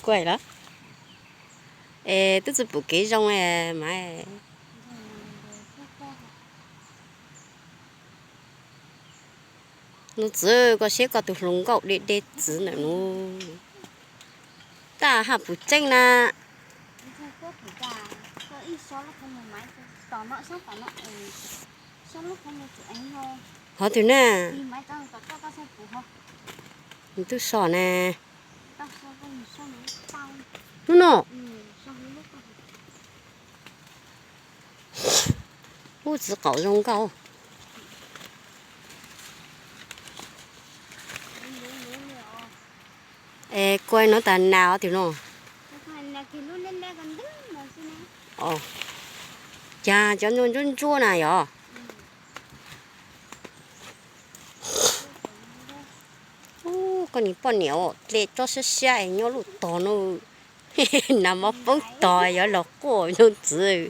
Kuaij los? Es twb tsis pum kev zoo mas. Nuj Txwv, koj saib koj tus hluas nkauj deb deb txwv ntawm nuav, tab haj pum tseeb na. Hov twg na? Nws twb so na. Hnub no. Ub, txiv qaum zoo nkauj. Es kuaij no tas nas os tus no. Cas cov ntsuab ntsuab na yog? Ub, koj niag poj niam ua dle tsob siab siab es nyob luj tog no. Nag hmo poob tog yuav los quaj Nuj Txwv.